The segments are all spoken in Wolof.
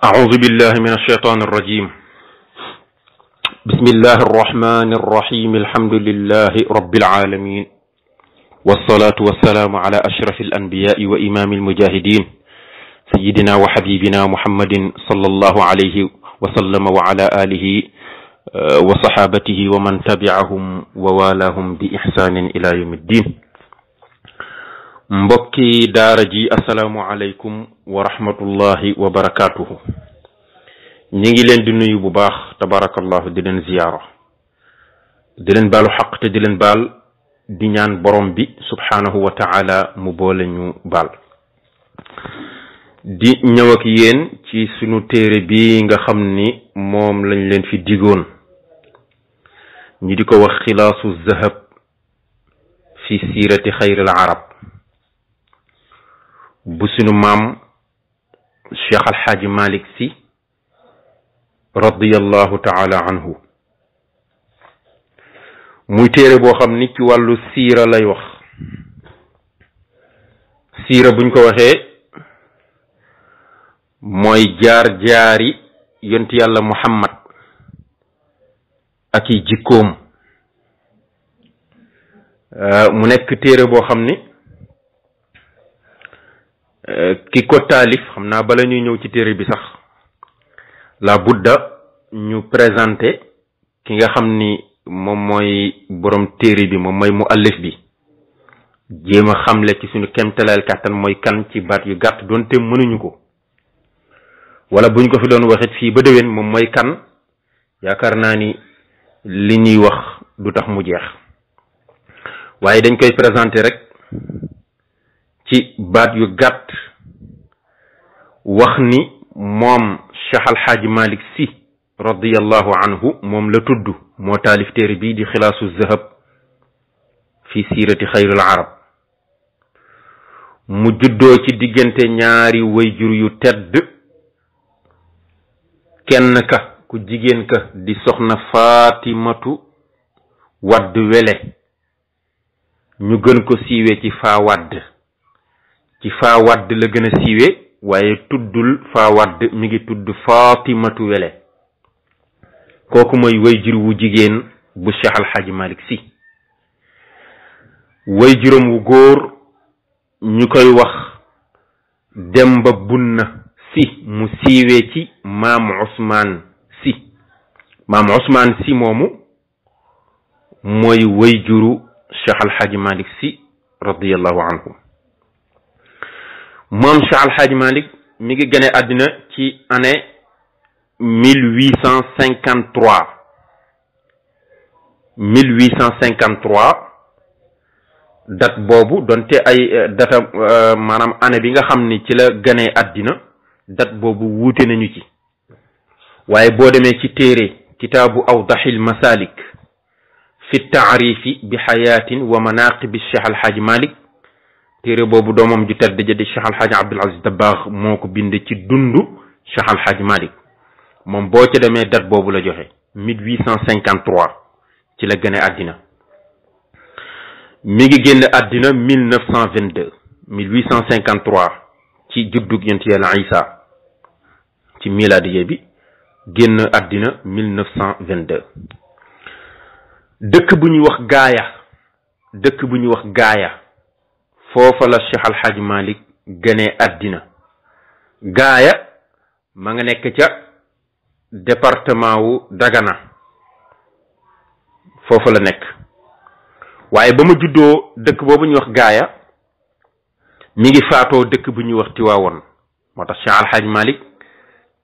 أعوذ بالله من الشيطان الرجيم. بسم الله الرحمن الرحيم. الحمد لله رب العالمين، والصلاة والسلام على أشرف الأنبياء وإمام المجاهدين سيدنا وحبيبنا محمد صلى الله عليه وسلم وعلى آله وصحابته ومن تبعهم ووالاهم بإحسان إلى يوم الدين. mbokki daara ji assalaamu aleykum wa rahmatullahi wa barakatuhu. ñi ngi leen di nuyu bu baax tabarakallahu, di leen ziyaara, di leen baalu xaq te di leen baal, di ñaan borom bi subhanahu wa ta'ala mu boole ñu baal. di ñëw ak yéen ci sunu téere bi nga xam ni moom lañ leen fi digoon, ñi di ko wax xilaasu zahab fi siirati xayril arab bu sunu maam Cheikh Alxaaji Malik Si radiyallahu taala anhu. muy téere boo xam ni ci wàllu siira lay wax. siira buñ ko waxee mooy jaar-jaari yonti yàlla Muhammad ak i jikkoom. mu nekk téere boo xam ni ki ko taalif, xam naa bala ñuy ñëw ci téere bi sax la budda ñu présenté ki nga xam ni moom mooy borom téere bi, moom mooy muallif bi, jéem a xamle ci suñu kemtaleel kàttan mooy kan ci baat yu gàtt doonte mënuñu ko, wala buñ ko fi doon waxit fii ba déwén moom mooy kan, yaakaar naa ni li ñuy wax du tax mu jeex, waaye dañ koy présenté rek ci baat yu gàtt wax ni moom Cheikh Alxaaji Malik Si radiyallahu anhu moom la tudd, moo taalif téere bii di xilaasu zahab fi siirati xayril arab. mu juddoo ci diggante ñaari wayjur yu tedd, kenn ka ku jigéen ka di soxna Fatimatu Wadd Wele, ñu gën ko siiwe ci Faa Wadd. ci Faa Wadd la gën a siiwe, waaye tuddul Faa Wadd, mi ngi tudd Fatimatu Wele. kooku mooy wayjur wu jigéen bu Cheikh Alxaaji Malik Si. wayjuram wu góor ñu koy wax Demba Bunna Si, mu siiwe ci maam Usmaan Si. maam Usmaan Si moomu mooy wayjuru Cheikh Alxaaji Malik Si radiyallahu anhu. moom Cheikh Alxaaji Malik mi ngi gane àddina ci année 1853 date boobu donte ay data maanaam année bi nga xam ni ci la gane àddina, date boobu wuute nañu ci, waaye boo demee ci téere kitaabu awdaxil masalik fi taarifi bi xayaatin wa manaqibi Cheikh Alxaaji Malik, téere boobu doomam ju tedd ja di Cheikh Alxaaji Abdul Aziz Dabakh moo ko bind ci dundu Cheikh Alxaaji Malik. moom boo ca demee date boobu la joxe 1853 ci la gane àddina. mi ngi génn àddina 1853 ci juddug yonent Yàlla Isa ci miladiye bi, génn àddina 1922. dëkk bu ñuy wax gaaya foofa la Cheikh Alxaaji Malik gane àddina. gaaya ma nga nekk ca département wu Dagana, foofa la nekk. waaye ba ma juddoo dëkk boobu ñuy wax gaaya mi ngi faatoo dëkk bu ñuy wax Tiwaawoon. moo tax Cheikh Alxaaji Malik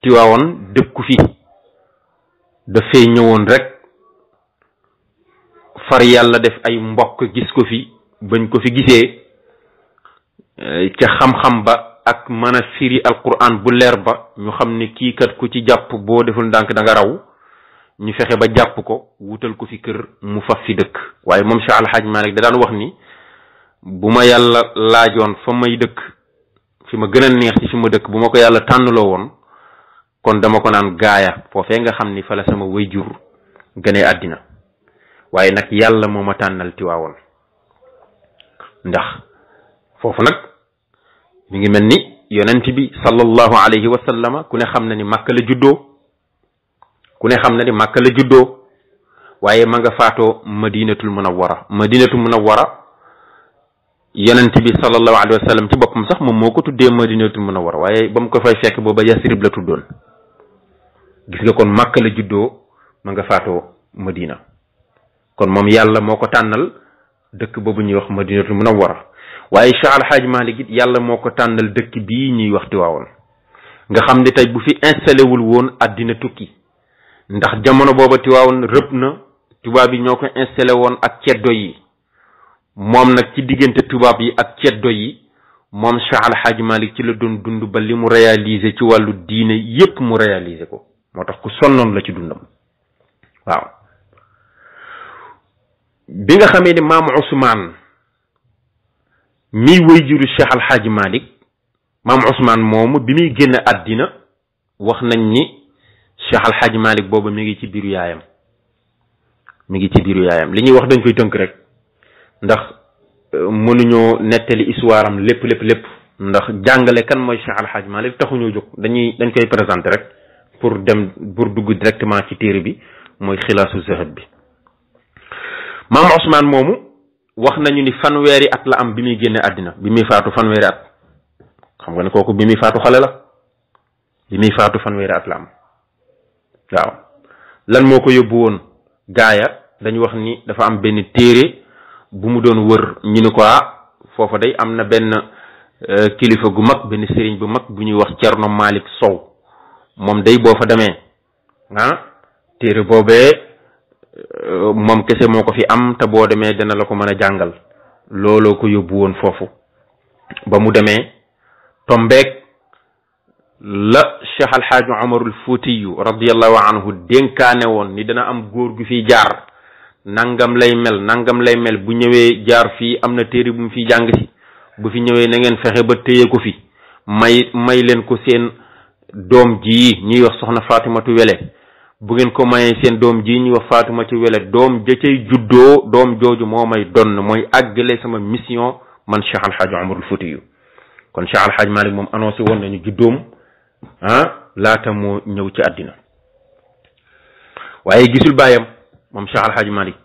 Tiwaawoon dëkku fi, dafay ñëwoon rek far yàlla def ay mbokk gis ko fi. bañ ko fi gisee ca xam-xam ba ak mën a firi alquran bu leer ba, ñu xam ne kii kat ku ci jàpp boo deful ndànk da nga raw, ñu fexe ba jàpp ko wutal ko fi kër mu faf fi dëkk. waaye moom Cheikh Alxaaji Malik da daan wax ni bu ma yàlla laajoon fa may dëkk, fi ma gën a neex ci fi ma dëkk, bu ma ko yàlla tànnloo woon kon dama ko naan gaaya, foofee nga xam ni fa la sama wayjur gënee àddina. waaye nag yàlla moo ma tànnal Tiwaawoon, ndax foofu nag mi ngi mel ni yonent bi sallallahu alayhi wa sallama ku ne xam na ni Makka la juddoo waaye ma nga faatoo madinatul munawwara yonent bi sallallahu alayhi wa sallam ci boppam sax moom moo ko tuddee madinatul munawwara waaye ba mu ko fay fekk booba Yasrib la tuddoon. gis nga kon Makka la juddoo ma nga faatoo Madina kon moom yàlla moo ko tànnal dëkk boobu ñuy wax madinatul munawwara waaye Cheikh Al Hadj Malick it yàlla moo ko tànnal dëkk bii ñuy wax Tiwaawoon nga xam ne tey bu fi installé wul woon àddina tukki ndax jamono booba Tiwaawoon rëbb na tubaab yi ñoo ko installé woon ak ceddo yi moom nag ci diggante tubaab yi ak ceddo yi moom Cheikh Al Hadj Malick ci la doon dund ba li mu réaliser ci wàllu diine yépp mu réaliser ko moo tax ku sonnoon la ci dundam waaw bi nga xamee ne maam Ousmane mi wëy juru Cheikh Al Hadj Malick maam Ousmane moomu bi muy génn àddina wax nañ ni Cheikh Al Hadj Malick boobu mi ngi ci biiru yaayam li ñuy wax dañ koy tënk rek ndax mënuñoo nettali histoire am lépp ndax jàngale kan mooy Cheikh Al Hadj Malick taxuñoo jóg dañ koy présenter rek pour dugg directement ci téere bi mooy xilaasu zahab bi maam Ousmane moomu wax nañu ni fanweeri at la am bi muy génne àddina bi muy faatu fanweeri at xam nga ne kooku bi muy faatu xale la bi muy faatu fanweeri at la am waaw lan moo ko yóbbu woon gaaya dañu wax ni dafa am benn téere bu mu doon wër ñu ni ko foofa day am na benn kilifa gu mag benn sëriñ bu mag bu ñuy wax Cerno Malick Sow moom day boo fa demee téere boobee moom kese moo ko fi am te boo demee dana la ko mën a jàngal looloo ko yóbbu woon foofu ba mu demee tombeek la Cheikh Al Hadj Omarul Fuutiyu radiyallahu anhu dénkaane woon ni dana am góor gu fi jaar nangam lay mel bu ñëwee jaar fii am na téere bu mu fi jàng si bu fi ñëwee na ngeen fexe ba téye ko fi may leen ko seen doom ji ñuy wax soxna Fatimatu Wele bu ngeen ko mayee seen doom ji ñuy wax Fatimatu Wele doom ja cay juddoo doom jooju moo may donn mooy àggale sama mission man Cheikh Al Hadj Omarul Fuutiyu kon Cheikh Al Hadj Malick moom annoncé woon nañu juddoom laata moo ñëw ci àddina waaye gisul baayam moom Cheikh Al Hadj Malick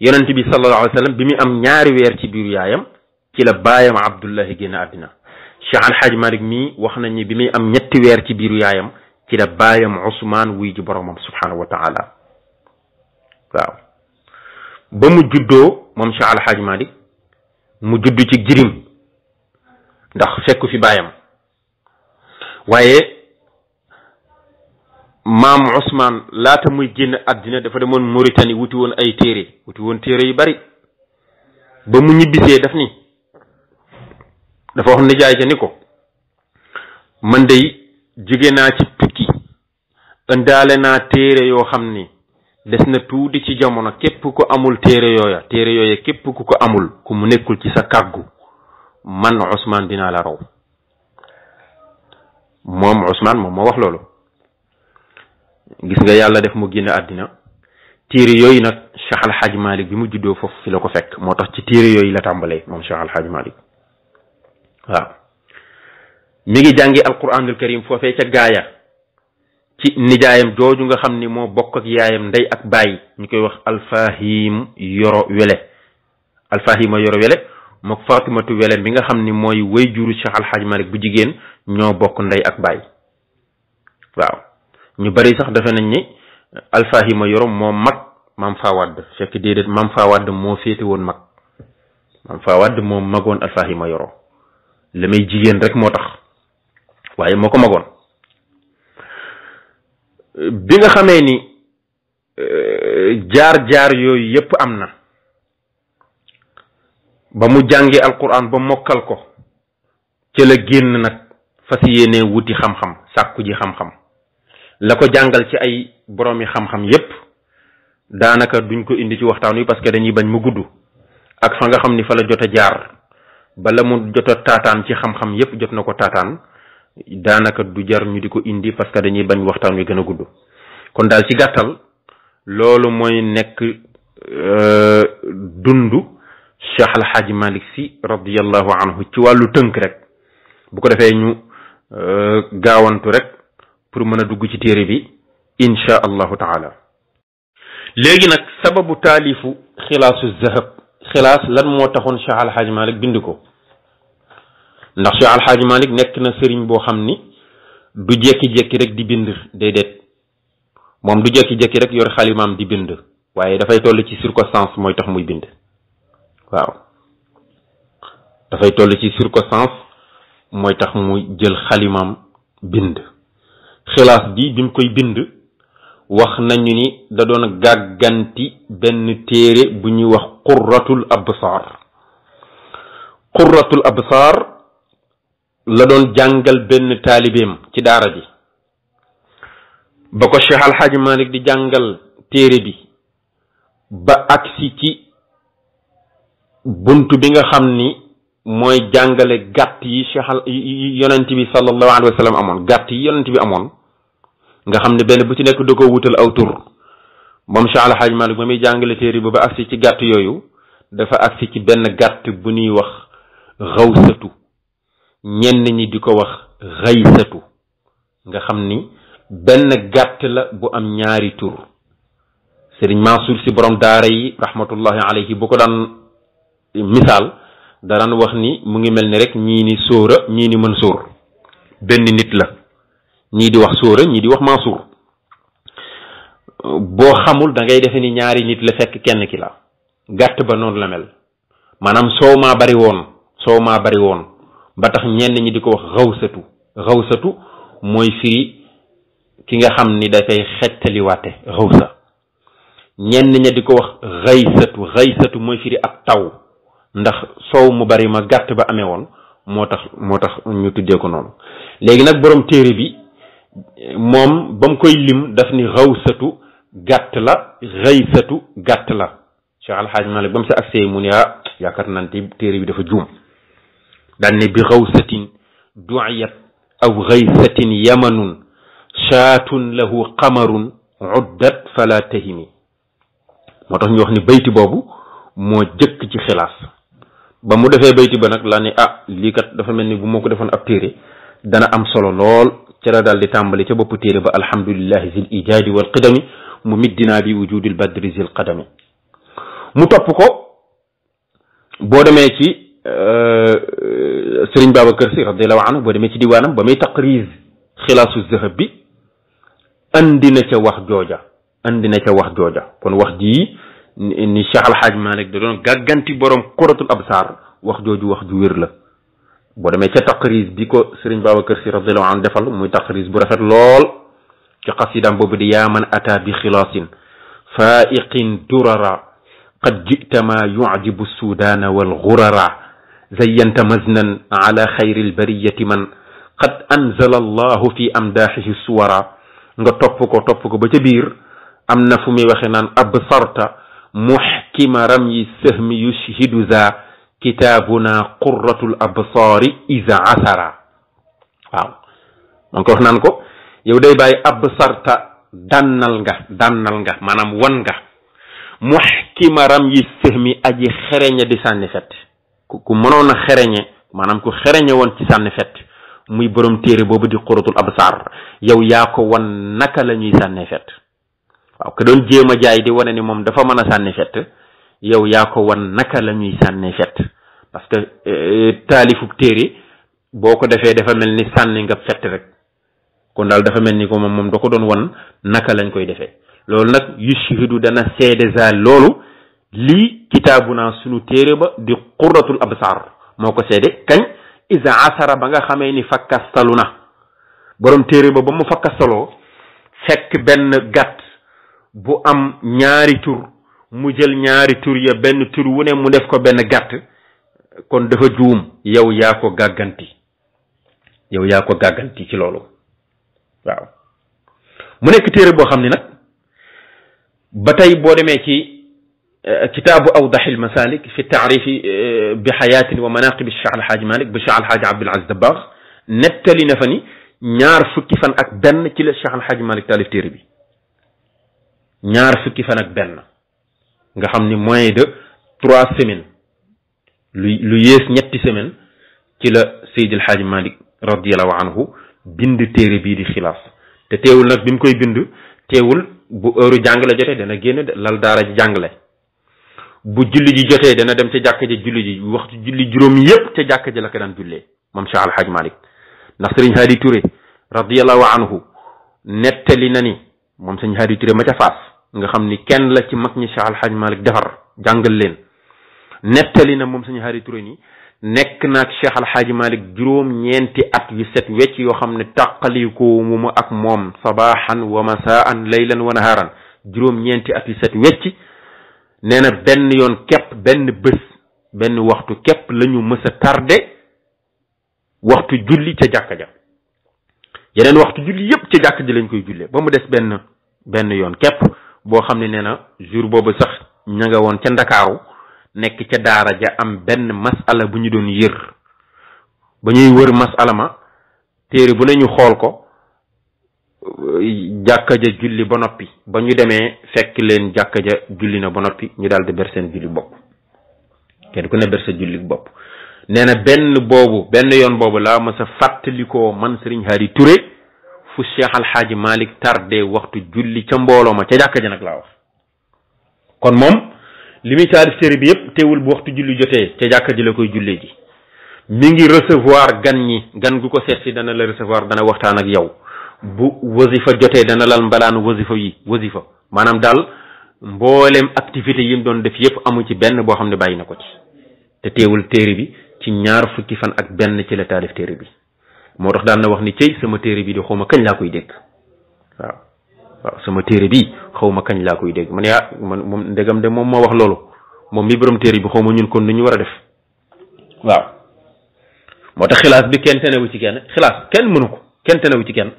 yonent bi sallallahu alayhi wa sallam bi mu am ñaari weer ci biiru yaayam ci la baayam Abdullahi génn àddina Cheikh Al Hadj Malick mii wax nañ ni bi muy am ñetti weer ci biiru yaayam ci la baayam Ousmane wuy ji boromam subhanahu wa taala waaw ba mu juddoo moom Cheikh Al Hadj Malick mu judd ci jirim ndax fekku fi baayam waaye maam Ousmane laata muy génn àddina dafa demoon Mauritanie wuti woon téere yu bari ba mu ñibbisee dafa wax nijaay ca ni ko man day jóge naa ci tukki ëndaale naa téere yoo xam ni des na tuuti ci jamono képp ku amul téere yooya képp ku ko amul ku mu nekkul ci sa kàggu man Ousmane dinaa la raw moom Ousmane moom moo wax loolu gis nga yàlla def mu génn àddina téere yooyu nag Cheikh Al Hadj Malick bi mu juddoo foofu fi la ko fekk moo tax ci téere yooyu la tàmbalee moom Cheikh Al Hadj Malick waaw mi ngi jàngi alquranul karim foofee ca gaaya ci nijaayam jooju nga xam ni moo bokk ak yaayam ndey ak baay ñu koy wax Alfahim Yoro Wele mook Fatimatu Wele bi nga xam ni mooy way juru Cheikh Al Hadj Malick bu jigéen ñoo bokk ndey ak baay waaw ñu bari sax defe nañ ni Alfahima Yoro moo mag maam Fawad fekk déedéet maam Fawad moo féete woon mag maam Fawad moo magoon Alfahima Yoro la may jigéen rek moo tax waaye moo ko magoon bi nga xamee ni jaar yooyu yépp am na ba mu jàngee alquran ba mokkal ko ca la génn nag fas yéene wuti xam-xam sàkku ji xam-xam la ko jàngal ci ay boroomi xam-xam yépp daanaka duñ ko indi ci waxtaan wi parce que dañuy bañ mu gudd ak fa nga xam ni fa la jot a jaar bala mu jot a taataan ci xam-xam yépp jot na ko taataan daanaka du jar ñu di ko indi parce que dañuy bañ waxtaan wi gën a gudd kon daal ci gàttal loolu mooy nekk dundu Cheikh Al Hadj Malick Sy radiyallahu anhu ci wàllu tënk rek bu ko defee ñu gaawantu rek pour mën a dugg ci téere bi insha allahu taala. léegi nag sababu taalifu xilaasu zahab, xilaas lan moo taxoon Cheikh Alhaaj Malick bind ko? ndax Cheikh Alhaaj Malick nekk na sëriñ boo xam ni du jekki-jekki rek di bind, déedéet moom du jekki-jekki rek yor xalimaam di bind, waaye dafay toll ci circonstance mooy tax muy bind. waaw dafay toll ci circonstance mooy tax muy jël xalimaam bind. xilaas bi mu koy bind wax nañu ni da doon gàgganti benn téere bu ñuy wax qurratul absaar. qurratul absaar la doon jàngal benn taalibeem ci daara ji. ba ko Cheikh Alhaji Malick di jàngal téere bi ba agsi ci buntu bi nga xam ni mooy jàngale gàtt yi yonent bi sallallahu alayhi wa sallam amoon, gàtt yi yonent bi amoon nga xam ne benn bu ci nekk da ko wutal aw tur. moom Cheikh Alhaji Malick ba muy jàngale téere bi ba agsi ci gàtt yooyu dafa agsi ci benn gàtt bu ñuy wax xawsatu, ñenn ñi di ko wax xaysatu, nga xam ni benn gàtt la bu am ñaari tur. Sëriñ Mansour si borom daara yi rahmatullahi alayhi bu ko daan misaal daraan wax ni mu ngi mel ni rek ñii ni sóora ñii ni Mansour, benn nit la, ñii di wax sóora ñii di wax Mansour. boo xamul da ngay defe ni ñaari nit la fekk kenn ki la. gàtt ba noonu la mel, maanaam soow maa bari woon ba tax ñenn ñi di ko wax xawsatu. xawsatu mooy firi ki nga xam ni dafay xettaliwaate, xawsa. ñenn ña di ko wax xaysatu mooy firi ab taw, ndax soow mu bari ma gàtt ba amee woon moo tax ñu tuddee ko noonu. léegi nag borom téere bi moom ba mu koy lim daf ni xawsatu gàtt la, xaysatu gàtt la. Cheikh Alhaaj Malick ba mu sa agsee mu ne yaakaar naa ne téere bi dafa juum. daan ne bi xawsatin du'iyat aw xaysatin yamanun shaatun lahu qamarun uddat fala tahimi. moo tax ñu wax ni bayti boobu moo jëkk ci xilaas. ba mu defee bayti ba nag laa ne lii kat dafa mel ni bu moo ko defoon ab téere dana am solo lool. ca la daal di tàmbali ca bopp téere ba alhamdulillahi zil ijaadi wal qidami mu middinaa bi wujudil badri zil qadami. mu topp ko boo demee ci Sëriñ Babacar Si radiyallahu anhu, boo demee ci diwaanam ba muy taqriz xilaasu zahab bi andi na ca wax jooja. kon wax jii ni Cheikh Alhaaj Malick da doon gàgganti borom qurratul absaar wax jooju wax ju wér la. boo demee ca taqriz bi ko Sëriñ Babacar Si radiyallahu anhu defal muy taqriz bu rafet lool ci xasidaam boobu di yaa man ata bi xilaasin faiqin durara qad jita ma yujibu sudaana walgurara zayyanta maznan ala xayri albariyati man qad anzala allahu fi amdaaxihi suwara. nga topp ko ba ca biir am na fu muy waxe naan absarta muxkima ramyi sahmi yushhidu za kitaabuna qurratul absaari iza asara. waaw man ko wax naan ko yow day bàyyi absarta dànnal nga maanaam wan nga muxkima ramyi sahmi aji xereñe di sànni fet. ku mënoon a xereñe, maanaam ku xereñe woon ci sànni fet muy borom téere boobu di qurratul absaar, yow yaa ko wan naka la ñuy sànnee fet. waaw ka doon jéem a jaay di wane ni moom dafa mën a sànni fet, yow yaa ko wan naka la ñuy sànnee fet. parce que taalifub téere boo ko defee dafa mel ni sànni nga fet rek, kon daal dafa mel ni ko moom da ko doon wan naka lañ koy defee. loolu nag yushhidu dana seede za loolu lii kitaabuna sunu téere ba di qurratul absaar moo ko seede kañ isa asara ba nga xamee ni fakkastalu na. borom téere ba mu fakkastaloo fekk benn gàtt bu am ñaari tur mu jël ñaari tur ya benn tur wu ne mu def ko benn gàtt, kon dafa juum. yow yaa ko gàgganti ci loolu. waaw mu nekk téere boo xam ne nag ba tey boo demee ci kitaabu awdaxil masalik fi taarifi bi xayaatin wa manaqib Cheikh Alhaaj Malick ba Cheikh Alhaaj Abdul Aziz Dabakh nettali na fa ni 20 fan ak benn ci la Cheikh Alhaaj Malick taalif téere bi. 20 fan ak benn nga xam ni moins de 3 semaines lu yées ñetti semaines ci la Seydi Alhaaj Malick radiyallahu anhu bind téere bii di xilaas te teewul nag bi mu koy bind teewul bu heure jàngale jotee dana génn lal daara ji jàngale bu julli ji jotee dana dem ca jàkka ja julli ji waxtu julli juróom yépp ca jàkka ja la ko daan jullee moom Cheikh Al Hadj Malick ndax sëriñ Hadi Touré radiyallahu anhu nettali na ni moom sëriñ Hadi Touré ma ca Faas nga xam ni kenn la ci mag ñi Cheikh Al Hadj Malick defar jàngal leen nettali na moom sëriñ Hadi Touré ni nekk naag Cheikh Al Hadj Malick juróom-ñeenti at yu set wecc yoo xam ne tàqalikoo mu ma ak moom sabahan wa masaan laylan wa naharan juróom-ñeenti at yu set wecc nee na benn yoon képp benn bés benn waxtu képp la ñu mës a tardé waxtu julli ca jàkka ja yeneen waxtu julli yépp ca jàkka ja lañ koy jullee ba mu des benn yoon képp boo xam ne nee na jour boobu sax ña nga woon ca Ndakaaru nekk ca daara ja am benn masala bu ñu doon yër ba ñuy wër masala ma téere bu ne ñu xool ko jàkka ja julli ba noppi ba ñu demee fekk leen jàkka ja julli na ba noppi ñu daal di ber seen julli bopp kenn ku ne ber sa julli bopp nee na benn yoon boobu laa ma sa fàttalikoo man Serigne Hadi Touré fu Cheikh Al Hadj Malick tardé waxtu julli ca mbooloo ma ca jàkka ja nag laa wax kon moom li muy taalif téere bi yëpp teewul bu waxtu julli jotee ca jàkka ji la koy jullee ji mi ngi recevoir gan gu ko seet si dana la recevoir dana waxtaan ak yow bu wasifa jotee dana lal mbalaan wasifa maanaam daal mboolem activité yi mu doon def yëpp amu ci benn boo xam ne bàyyi na ko ci te teewul téere bi ci 20 fan ak benn ci la taalif téere bi moo tax daan na wax ni cey sama téere bi di xawma kañ laa koy dégg waaw sama téere bi xawma kañ laa koy dégg man yaa man moom ndegam de moom moo wax loolu moom mi borom téere bi xawma ñun kon nu ñu war a def waaw moo tax xilaas bi kenn tenewu ci kenn xilaas kenn mënu ko kenn tenewu ci kenn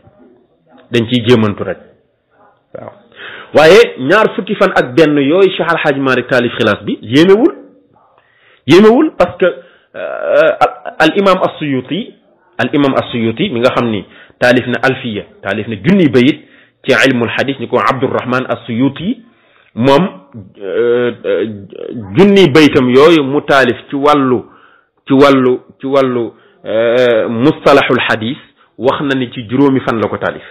dañ ciy jéemantu rek waaw waaye 20 fan ak benn yooyu Cheikh Al Hadj Malick taalif xilaas bi yéemewul parce que al imam as-Suyuti mi nga xam ni taalif na alfiya taalif na junni bayit ci ilmul hadith ni ko Abdurrahman as-Suyuti moom junni baytam yooyu mu taalif ci wàllu mustalahul hadith wax na ni ci juróomi fan la ko taalif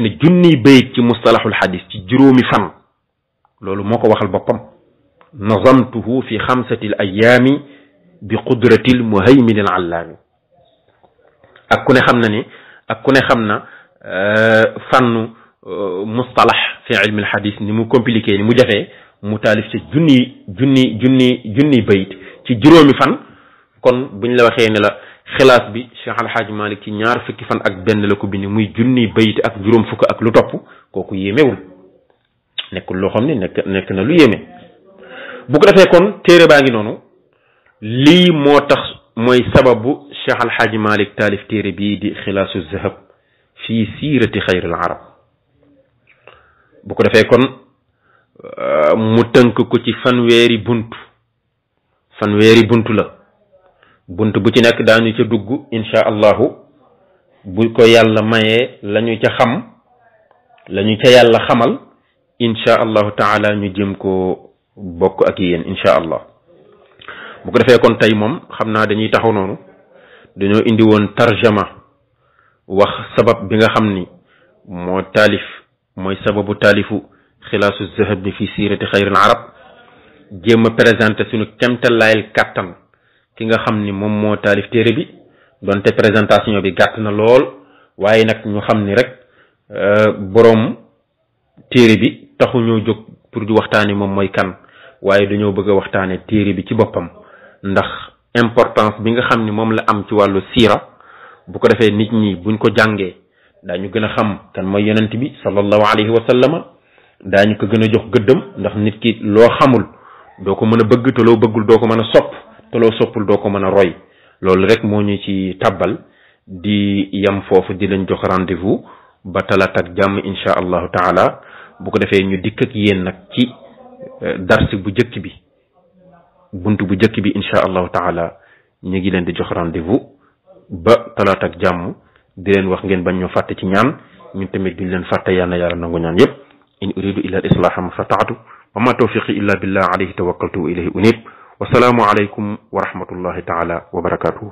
na junni bayit ci mustalahul hadith ci juróomi fan loolu moo ko waxal boppam nazamtuhu fi 5 ayami bi qudratil muhaymin al allami ak ku ne xam na fànnu mustalah fi ilm al hadith ni mu compliqué ni mu jafee mu taalif ci junni bayit ci juróomi fan kon buñ la waxee ne la xilaas bi Cheikh Al Hadj Malick ci 20 fan ak benn la ko bind muy junni bayit ak juróom fukk ak lu topp kooku yéemewul nekkul loo xam ne nekk na lu yéeme bu ko defee kon téere baa ngi noonu lii moo tax mooy sababu Cheikh Al Hadj Malick taalif téere bii di xilaasu zahab fii siirati xayril arab bu ko defee kon mu tënk ko ci fanweeri buntu la bunt bu ci nekk daañu ca dugg insha allahu bu ko yàlla mayee lañu ca xam lañu ca yàlla xamal insha allahu taala ñu jëm ko bokk ak yéen insha allah bu ko defee kon tey moom xam naa dañuy taxaw noonu dañoo indi woon tarjama wax sabab bi nga xam ni moo taalif mooy sababu taalifu xilaasu zahab bi fi siirati xayril arab jéem a présenté suñu kemtalaayal kàttan ki nga xam ni moom moo taalif téere bi donte présentation bi gàtt na lool waaye nag ñu xam ni rek boroom téere bi taxu ñoo jóg pour di waxtaane moom mooy kan waaye dañoo bëgg a waxtaane téere bi ci boppam ndax importance bi nga xam ni moom la am ci wàllu siira bu ko defee nit ñi buñ ko jàngee daañu gën a xam kan mooy yonent bi sallallahu alayhi wa sallama daañu ko gën a jox gëddam ndax nit ki loo xamul doo ko mën a bëgg te loo bëggul doo ko mën a sopp te loo soppul doo ko mën a roy loolu rek moo ñu ci tàbbal di yam foofu di leen jox rendez-vous ba talaata ak jàmm insha allahu taala bu ko defee ñu dikk ak yéen nag ci darsi bu jëkk bi buntu bu jëkk bi insha allahu taala ñu ngi leen di jox rendez-vous ba talaata ak jàmm di leen wax ngeen bañ ñoo fàtte ci ñaan ñun tamit duñ leen fàtte yàlla na yàlla nangu ñaan yépp in uridu illa al islaha ma stata'tu wa ma tawfiqi illa billah alayhi tawakkaltu wa ilayhi unib والسلام عليكم ورحمة الله تعالى وبركاته